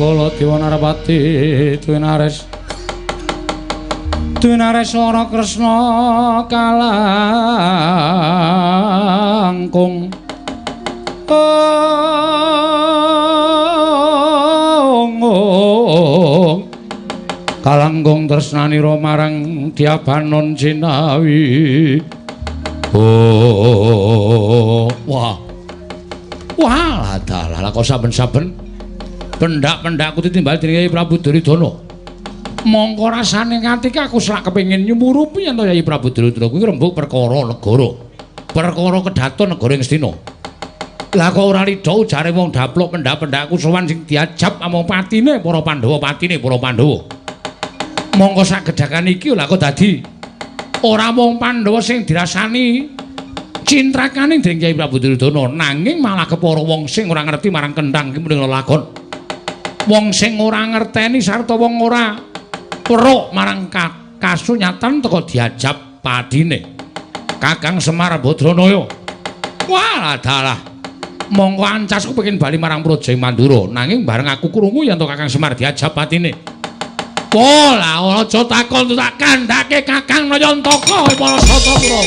Baladewa Narpati Dwinares Dwinares Lara Kresna kalangkung kalangkung tresnanira marang Dyabanon Jinawi. Oh, wah. Wah, dalah kok saben-saben pendak-pendakku ditimbal dening Kyai Prabu Duryudana. Mongko rasane ngatike aku selak kepengin nyumurupi yen to Kyai Prabu Duryudana kuwi rembug perkara negara. Perkara kedaton negara ing Astina. Lah kok ora ridho ujare wong daplok pendak-pendakku sowan sing diajab among patine para Pandhawa, patine para Pandhawa. Mongko sak gedhakan iki lha kok dadi ora mung Pandhawa sing dirasani cintrakane dening Kyai Prabu Duryudana, nanging malah kepara wong sing ora ngerti marang kendhang ki mending lelakon. Wong sing ora ngerteni sarta wong ora weruh marang kasunyatan teka diajab padine Kakang Semar Badranaya. Wah, dalah. Mongko ancasku pengin bali marang Praja Mandura, nanging bareng aku krungu yen to Kakang Semar diajab patine. Wah, lah aja takon tak kandhake Kakang Nayantaka para Satapura.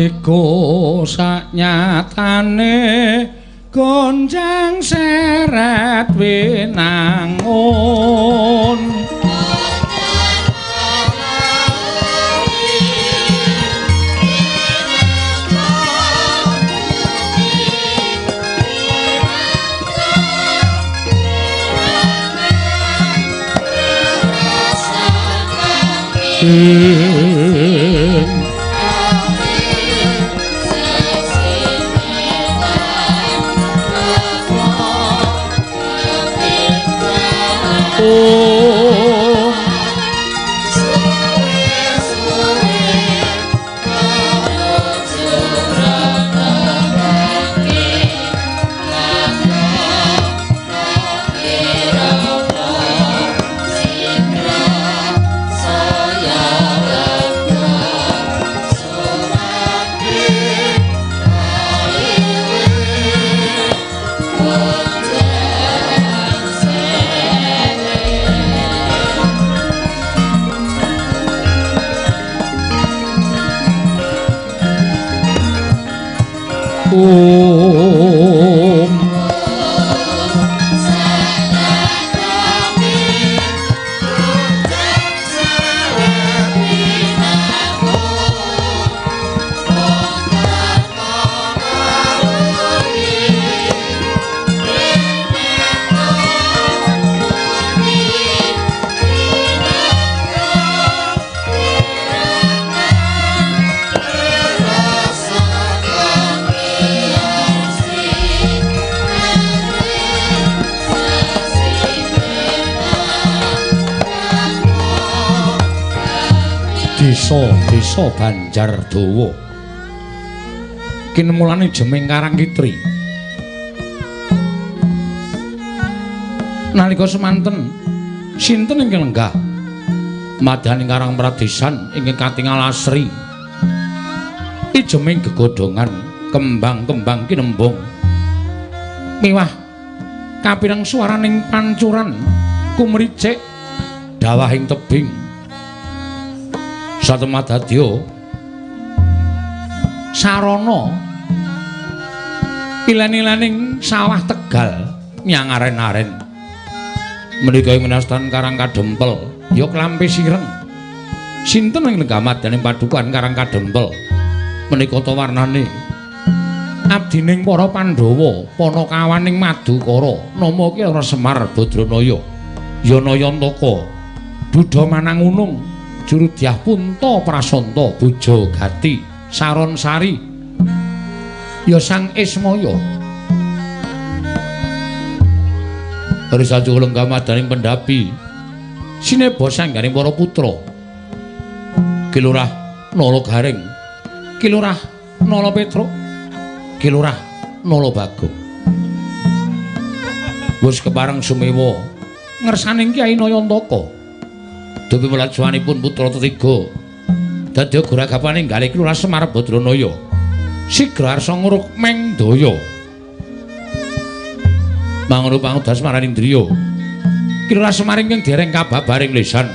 Iku saknyatane gonjang seret winangun. Desa-desa Banjardawa. Kinemulane jeming Karang Kitri. Nalika semanten sinten ingkang lenggah madyaning Karang Pradesan ingkang katingal asri. Ijeming gegodhongan kembang-kembang kinembung. Miwah kapireng swaraning pancuran kumricik dawahing tebing. Satemadadya sarana ilen-ilening sawah Tegal nyang aren-aren. Menika ing winastan Karang Kadempel ya klampi sireng. Sinten ing lenggah madyaning padukuhan Karang Kadempel menika ta warnane abdining para Pandhawa panakawaning Madukara nama ki ora Semar Badranaya Yanayantaka Duda Manangunung Jurudyah Punta Prasanta Bojo Gati Saron Sari ya Sang Ismaya. Risajo lenggah madyaning pendhapi sineba sangganing para putra Ki Lurah Nala Gareng, Ki Lurah Nala Petruk, Ki Lurah Nala Bagong. Wis kepareng sumewa ngersaning Kyai Nayantaka. Dupi mlajuanipun putra tetiga dadi guragapane nggalih Ki Lurah Semar Badranaya. Sigra arsa nguruk mengdaya. Mangono pangudas marang indriya. Ki Lurah Semar ingkang dereng kababaring lisan.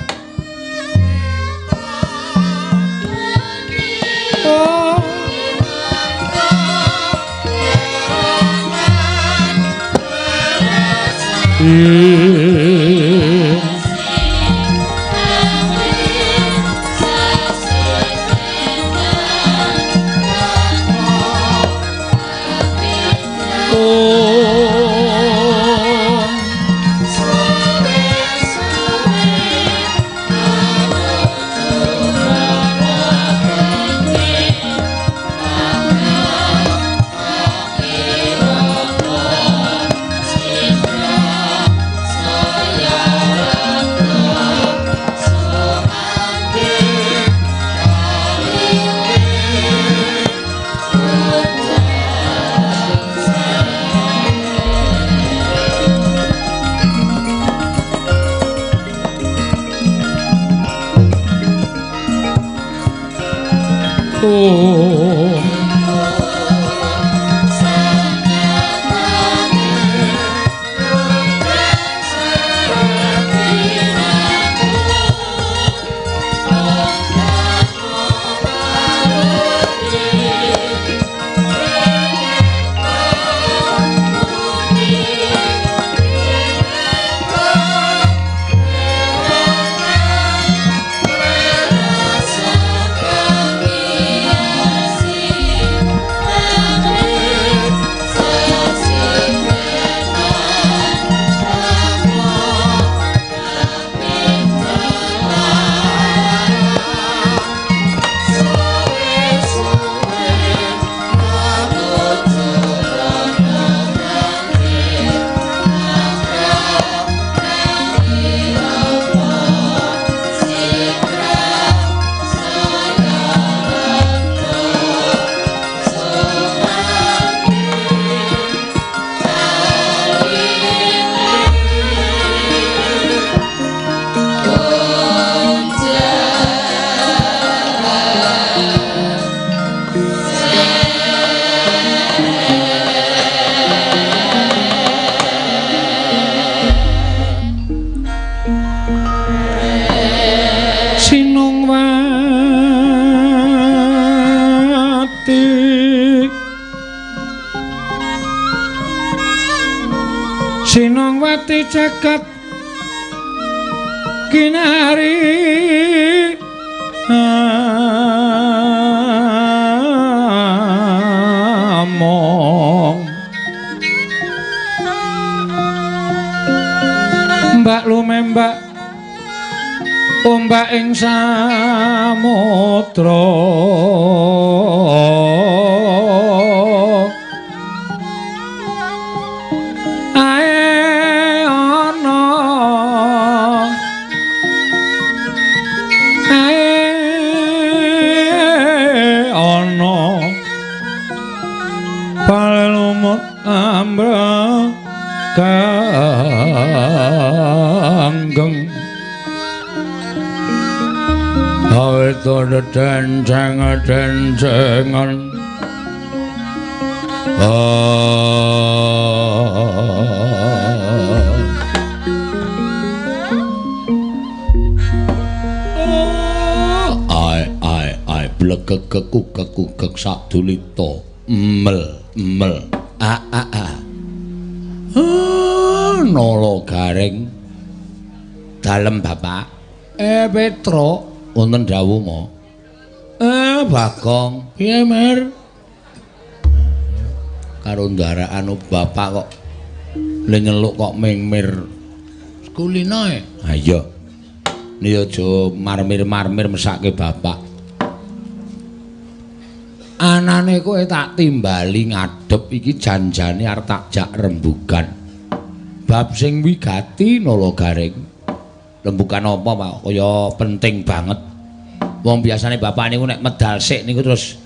Sinongwati jagat kinari among mbak lumembak ombak ing samudra. Ae ana ae Awit denceng-dencengan. Ai ai ai blegeg kukek-kukek sadulita mel mel a a a. Nala Gareng dalem bapak. Petro wonten dawuh mo. Bagong piye Mer? Karo ndarakan bapak kok le nyeluk kok mingmir. Kulino e. Ha iya. Ni aja marmir-marmir mesake bapak. Anane kowe tak timbali ngadhep iki janjane arep tak jak rembugan. Bab sing wigati Nala Gareng. Rembugan apa, Pak? Kaya penting banget. Wong biasane bapak niku nek medal sik niku terus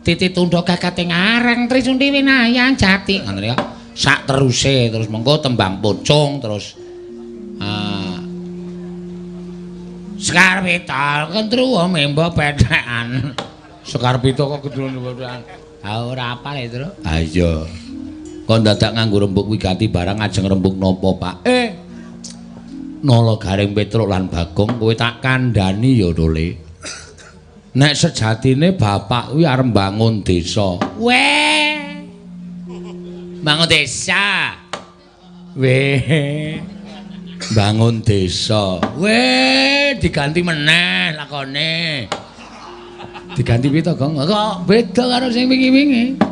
titi tundha gagating areng Trisundi winayang jati. Ngoten ya. Sak teruse terus mengko tembang pocong terus Sekarpita kendruwo membo pethekan. Sekarpita kok kendruwo pethekan. Ha ora apal e, Tru. Ha iya. Kok dadak nganggo rembug wigati barang ajeng rembug napa, Pak? Nala Gareng Petruk lan Bagong kowe tak kandhani ya, Dole. Nek sejatine bapak kuwi arep mbangun desa. Weh. Bangun desa. Weh. Bangun desa. Weh, diganti meneh lakone. Diganti piye to, Gong? Kok beda karo sing wingi-wingi.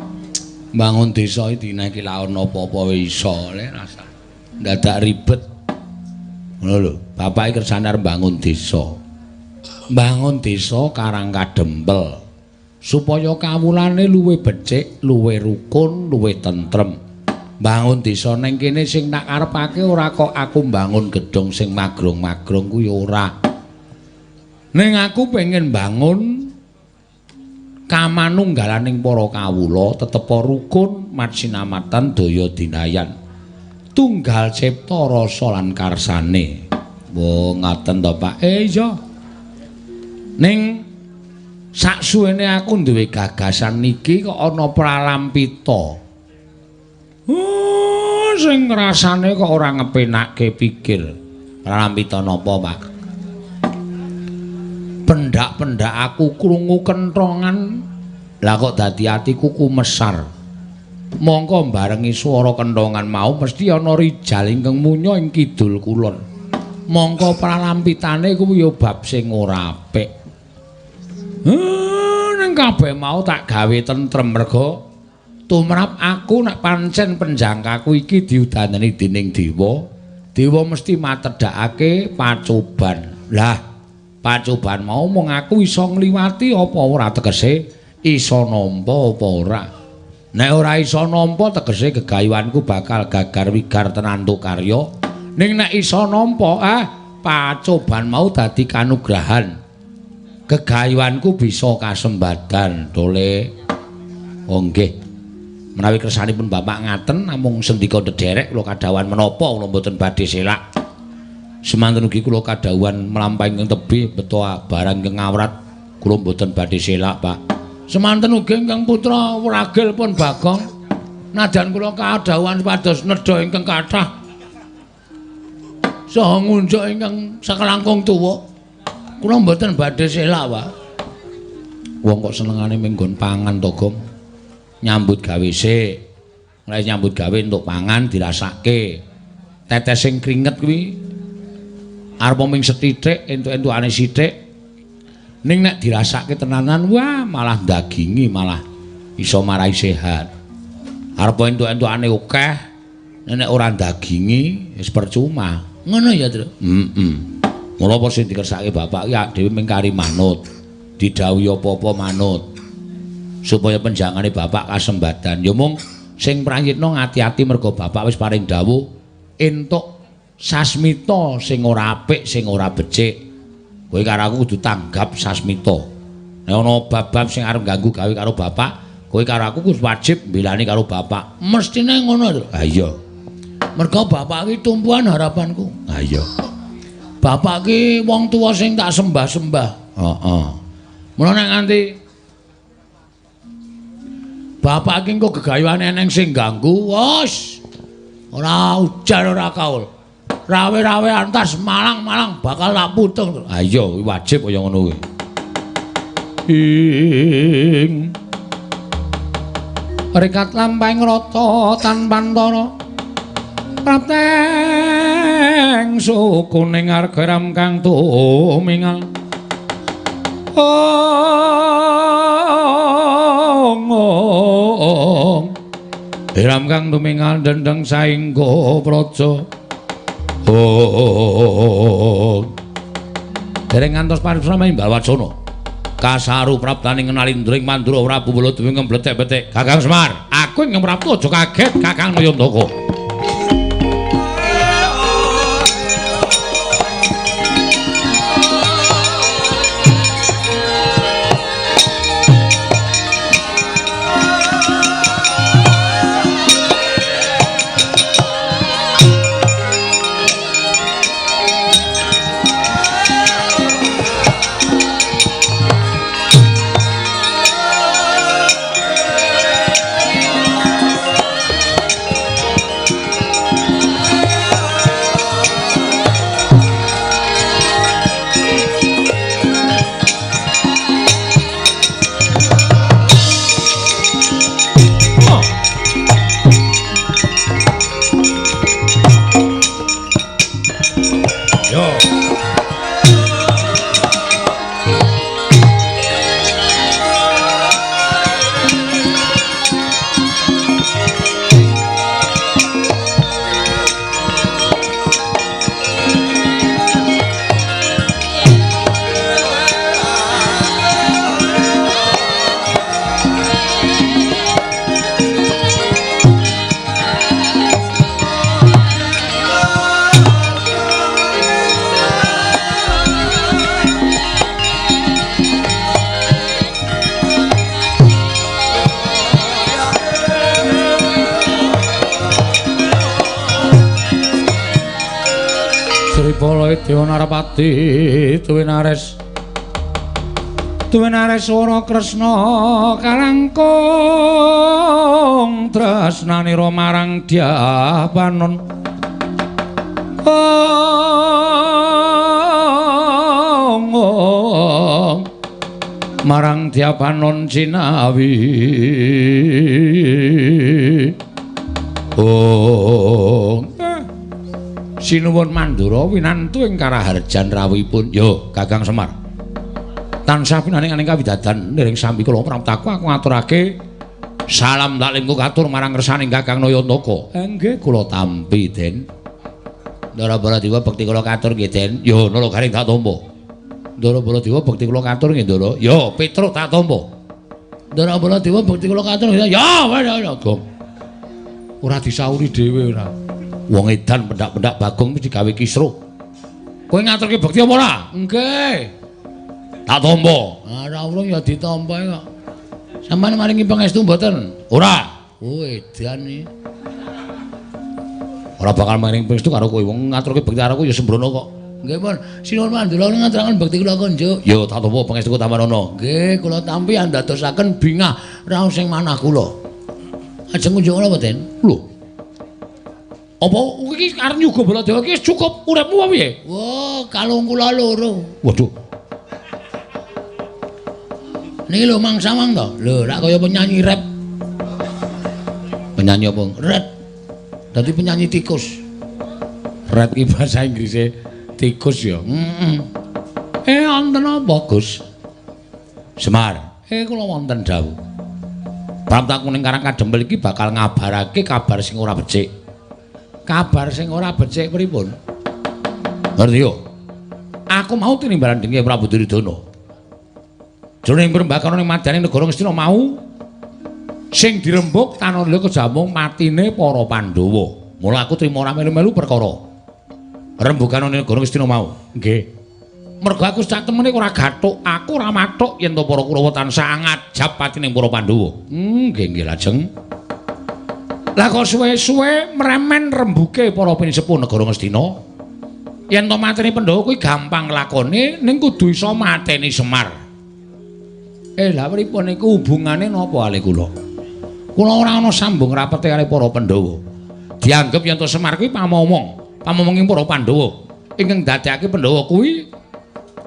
Bangun desa iki dina iki laon apa-apa iso le rasa. Dadak ribet. Ngono lho, bapak iki kersane arep bangun desa. Bangun desa Karang Kadempel supaya kawulane luwih becik, luwih rukun, luwih tentrem. Bangun desa ning kene sing tak karepake ora kok aku mbangun gedhong sing magrong-magrong kuwi ora. Ning aku pengen bangun kamanunggalaning para kawula tetepa rukun matsinamatan daya dinayan. Tunggal cipta rasa lan karsane. Wo ngaten to, Pak? Iya. Ning saksuwene aku duwe gagasan niki kok ana pralampita. Sing rasane kok ora ngepenakke pikir. Pralampita napa, Pak? Pendak-pendak aku krungu kenthongan, lah kok dadi atiku kumesar. Mongko barengi swara kenthongan mau mesti ana rijal ingkang munya ing kidul kulon. Mongko pralampitane kuwi ya bab sing ora apik. Ning kabeh mau tak gawe tentrem merga tumrap aku nek pancen penjangkaku iki diudaneni dening dewa, dewa mesti matedhakake pacoban. Lah, pacoban mau mung aku iso ngliwati apa ora tegese iso nampa apa ora. Nek ora iso nampa tegese gegayuhanku bakal gagar wigar tenantu karya. Ning nek iso nampa, pacoban mau dadi kanugrahan. Gegayuhanku bisa kasembadan, Dole. Oh nggih. Menawi kersanipun bapak ngaten namung sendika ndederek kula kadhawuhan menapa kula mboten badhe selak. Semanten ugi kula kadhawuhan mlampah ingkang tebih beto barang ingkang ngawrat kula mboten badhe selak, Pak. Semanten ugi ingkang putra wragil pun Bagong nadyan kula kadhawuhan supados nedha ingkang kathah saha ngunjuk ingkang sakelangkung tuwa kula mboten badhe selak, Pak. Wong kok senengane ming nggon pangan to, Gong. Nyambut gawe sik. Nek nyambut gawe entuk pangan dirasake. Tetes sing kringet kuwi arep ming sethithik entuk-entukane sithik. Ning nek dirasake tenanan wah malah dagingi malah iso marai sehat. Arep entuk-entukane akeh nek ora dagingi wis percuma. Ngono ya, Tru? Heeh. Mula apa sing dikersake bapak ki dhewe ming kari manut. Didhawuhi apa-apa manut. Supaya penjangane bapak kasembadan. Ya mung sing prayitna ngati-ati mergo bapak wis paring dawuh entuk sasmita sing ora apik, sing ora becik. Kowe karo aku kudu tanggap sasmita. Nek ana bab-bab sing arep ganggu gawe karo bapak, kowe karo aku kudu wajib mbelani karo bapak. Mestine ngono lho. Ha iya. Mergo bapak iki tumpuan harapanku. Ha iya. Bapak ki wong tuwa sing tak sembah-sembah. Heeh. Mula nek nganti bapak ki engko gegayuhane eneng sing ganggu, wis ora ujar ora kaul. Rawe-rawe antas malang-malang bakal tak putung. Ha iya, wajib kaya ngono kuwi. Ing rikat lampahing rata tanpantara prapteng sukuning arga ram kang tumingal. Ong ong ram kang tumingal dendeng saengga praja. Ong dereng ngantos paripurna imbal wacana. Kasaru praptaning nalindra ing Mandura Prabu Baladewa ngembletek-betek. Kakang Semar, aku ing Prabu aja kaget Kakang Nayantaka. Dewa Narapati tuwinares tuwinares swara Kresna kalangkung tresnanira marang Dyapanon. Ong ong marang Dyapanon cinawi. Ong sinuwun Mandura winantu ing karaharjan rawuhipun. Yo Kakang Semar, tansah pinaning aning kawidadan niring sambi kula praptaku aku ngaturake salam taklimku katur marang kersaning Kakang Nayantaka. Nggih kula tampi Den. Ndara Baladewa bekti kula katur nggih Den. Yo Nala Garing tak tampa. Ndara Baladewa bekti kula katur nggih Ndara. Yo Petruk tak tampa. Ndara Baladewa bekti kula katur nggih. Ya ya Gong. Ora disauri dhewe ora. Wong edan pendak-pendak Bagong mesti gawe kisruh. Kowe ngaturke bekti apa ora? Nggih. Tak tampa. Ora urung ya ditampa kok. Sampeyan maringi pangestu mboten? Ora. Oh edan iki. Ora bakal maringi pangestu karo kowe. Wong ngaturke bekti karo aku ya sembrono kok. Nggih pun. Sinuwun Mandura ngaturaken bekti kula konjuk. Ya tak tampa pangestu tampanana. Nggih, kula tampi andadosaken bingah raos sing manah kula. Ajeng kunjuk napa, Den? Lho. Apa iki arep nyuga Baladewa iki cukup uripmu apa piye? Wah, kalung kula loro. Waduh. Niki lho Mang Samang to. Lho, rak kaya penyanyi rap. Penyanyi apa? Rap. Dadi penyanyi tikus. Rap iki bahasa Inggrise tikus ya. Heeh. Wonten apa, Gus? Semar. Kula wonten dawuh. Praptaku ning Karang Kadempel iki bakal ngabarake kabar sing ora becik. Kabar sing ora becik pripun? Ngerti yo. Aku mau tinimbalan dening Prabu Duryudana. Jroning perembakana ning madyaning negara Ngastina mau sing dirembug tanah liya kejamung matine para Pandhawa. Mula aku trima ora melu-melu perkara rembugan ning negara Ngastina mau. Nggih. Mergo aku sak temene ora gathuk, aku ora mathuk yen to para Kurawa tansah ngajap patine para Pandhawa. Nggih nggih lajeng. Lah kok suwe-suwe mremen rembuke para pinisepuh negara Ngastina. Yen to mateni Pandhawa kuwi gampang lakone ning kudu iso mateni Semar. Lha pripun niku hubungane napa ale kula? Kula ora ana sambung rapete karo para Pandhawa. Dianggep yen to Semar kuwi pamomong, pamomonging para Pandhawa. Ingkang dadekake Pandhawa kuwi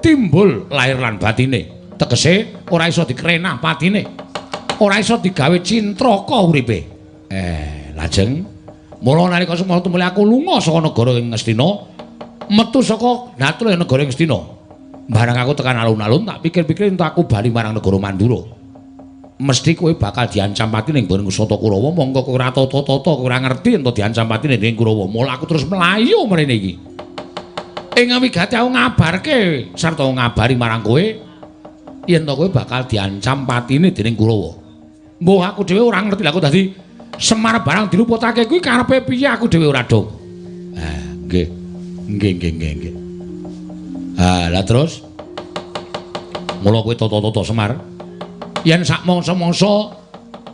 timbul lahir lan batine. Tegese ora iso dikrenah patine. Ora iso digawe cintraka uripe. Lajeng mula nalika semana tumuli aku lunga saka negara ing Ngastina, metu saka datul negara ing Ngastina. Barang aku tekan alun-alun tak pikir-pikir entuk aku bali marang negara Mandura. Mesti kowe bakal diancam pati ning gone Sata Kurawa, mongko kowe ora tata-tata, kowe ora ngerti entuk diancam pati ning Kurawa. Mula aku terus mlayu mrene iki. Ing wigati aku ngabarke sarta ngabari marang kowe yen to kowe bakal diancam patine dening Kurawa. Mbuh aku dhewe ora ngerti lha aku dadi Semar barang diluputake kuwi karepe piye aku dhewe ora dong. Nggih. Nggih nggih nggih nggih. Lah terus mula kowe tata-tata Semar. Yen sak mangsa-mangsa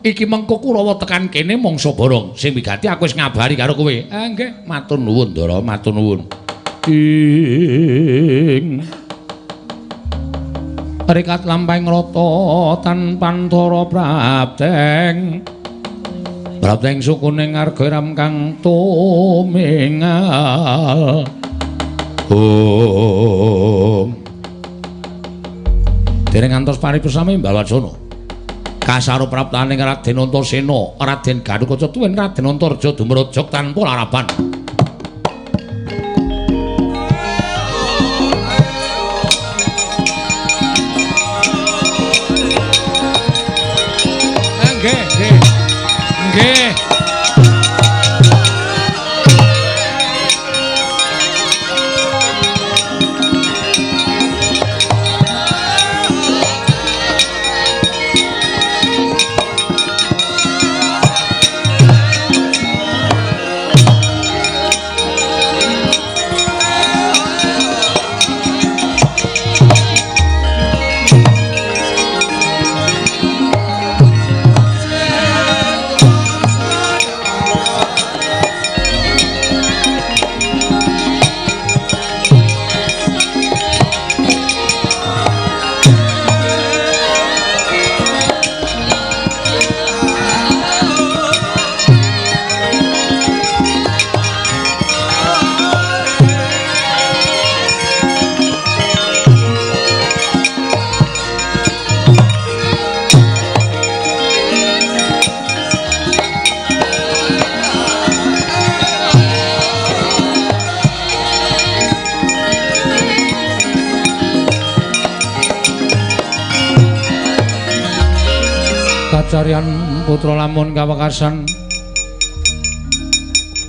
iki mengko Kurawa tekan kene mangsa borong sing wigati aku wis ngabari karo kowe. Nggih, matur nuwun Ndara, matur nuwun. Ing rikat lampahing rata tanpantara prapteng prapteng sukuning arga ram kang tumingal. Om dereng ngantos paripesami Balwacana kasaro praptaning Raden Antasena, Raden Gatotkaca tuwin Raden Antarja dumrejog tanpa laraban. Nggih, nggih. Nggih. Kacarian putra lamun kawekasan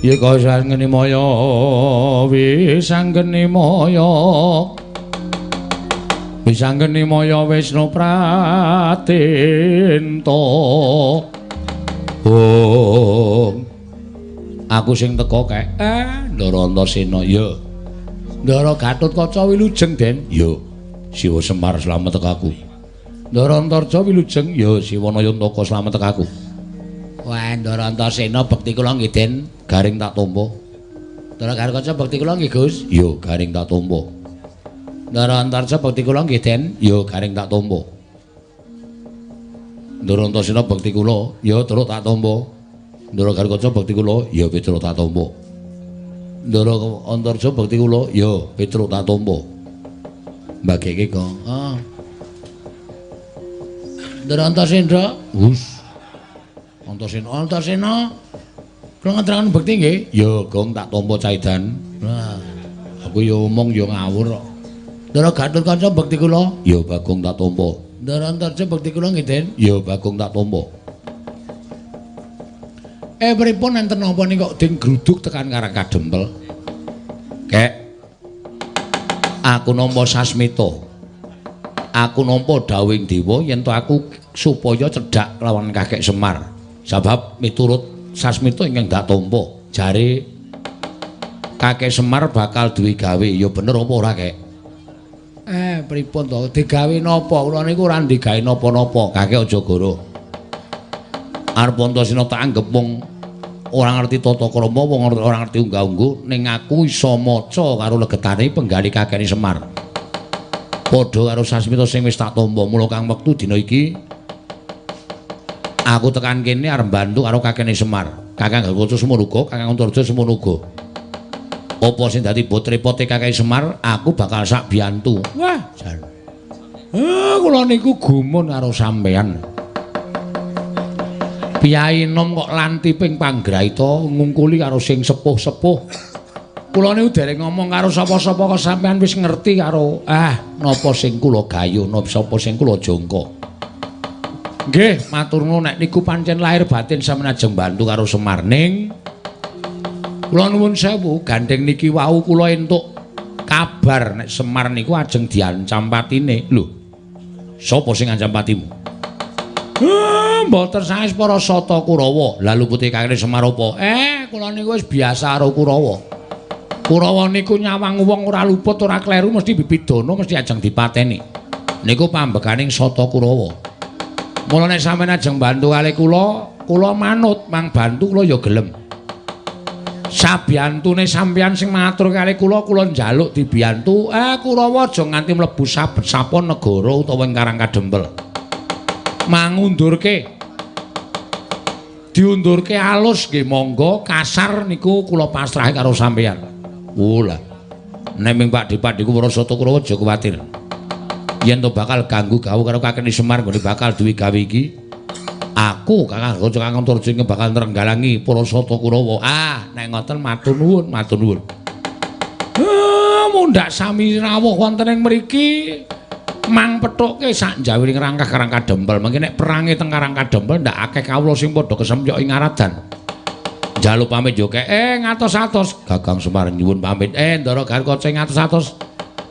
yeka sanggeni maya wisanggeni maya wisanggeni maya Wisnu Pratinta. Om aku sing teka kek Ndara Antasena ya Ndara Gatotkaca wilujeng Den ya Siwa Semar slamet aku. Ndara Antarja wilujeng ya Siwa Nayantaka slamet aku. Wah Ndara Antasena bekti kula nggih Den, garing tak tampa. Ndara Gatotkaca bekti kula nggih Gus, ya garing tak tampa. Ndara Antarja bekti kula nggih Den, ya garing tak tampa. Ndara Antasena bekti kula, ya terus tak tampa. Ndara Gatotkaca bekti kula, ya Petruk tak tampa. Ndara Antarja bekti kula, ya Petruk tak tampa. Mbageke kok. Ah. Ndara Antasena, hus. Antasena, Antasena. Kula ngeteraken bekti nggih? Ya, Gong tak tampa caidan. Nah, aku ya omong ya ngawur kok. Ndara Gatotkaca bekti kula? Ya, Bagong tak tampa. Ndara Antarja bekti kula nggih, Den? Ya, Bagong tak tampa. Pripun enten napa nika kok den gruduk tekan Karang Kadempel? Kek. Aku nampa sasmita. Aku nampa dawuhing dewa yen to aku supaya cedhak lawan Kakek Semar. Sebab miturut sasmita ingkang dak tampa, jare Kakek Semar bakal duwe gawe. Ya bener apa ora, Kek? Pripun to? Digawe napa? Kula niku ora digawe napa-napa. Kakek aja goro. Arep Antasena tak anggep wong ora ngerti tata krama, wong ora ngerti unggah-ungguh, ning aku iso maca karo legetane penggalih kakene Semar. Padha karo sasmita sing wis tak tampa, mula kang wektu dina iki aku tekan kene arep bantu karo kakene Semar. Kakang Gatotkaca semono uga, Kakang Antarja semono uga. Apa sing dadi bot repote kakek Semar, aku bakal sak biyantu. Wah, jan. Kula niku gumun karo sampean. Piyai nom kok lantiping panggraita ngungkuli karo sing sepuh-sepuh. Kula niku dereng ngomong karo sapa-sapa kok sampean wis ngerti karo napa sing kula gayuh, napa sapa sing kula jangka. Nggih, matur nuwun nek niku pancen lahir batin sampeyan ajeng bantu karo Semar ning kula nuwun sewu, gandeng niki wau kula entuk kabar nek Semar niku ajeng diancam patine. Lho, sapa sing ngancam patimu? Mboten sanes para Sata Kurawa. Lah lupute kakene Semar apa? Kula niku wis biasa karo Kurawa. Kurawa niku nyawang wong ora luput, ora kleru, mesti bibidana, mesti ajeng dipateni. Niku pambekaning Sata Kurawa. Mula nek sampeyan ajeng bantu kalih kula, kula manut, mang bantu kula ya gelem. Sabiyantune sampeyan sing matur kalih kula, kula njaluk dibiyantu, Kurawa aja nganti mlebu saben-sapon negara utawa ing Karang Kadempel. Mangundurke. Diundurke alus nggih monggo, kasar niku kula pasrahi karo sampeyan. Oh lah. Nek ming Pakdhe-pakdheku para Sata Kurawa aja kuwatir. Yen to bakal ganggu gawu karo kakene Semar nggone bakal duwe gawe iki. Aku Kakang Gatotkaca Kakang Antarja ingkang bakal nrenggalangi para Sata Kurawa. Nek ngoten matur nuwun, matur nuwun. Mundhak sami rawuh wonten ing mriki mang pethuke sak njawiring rangkah Karang Kadempel. Mengki nek perange teng Karang Kadempel ndak akeh kawula sing padha kesemyok ing aradan. Njaluk pamit yo kek ngatos-atos. Gagang Semar nyuwun pamit. Ndara Gatotkaca ngatos-atos.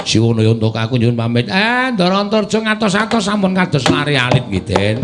Siwunaya untuk aku nyuwun pamit. Ndara Antarja ngatos-atos sampun kados lari alit nggih, Den.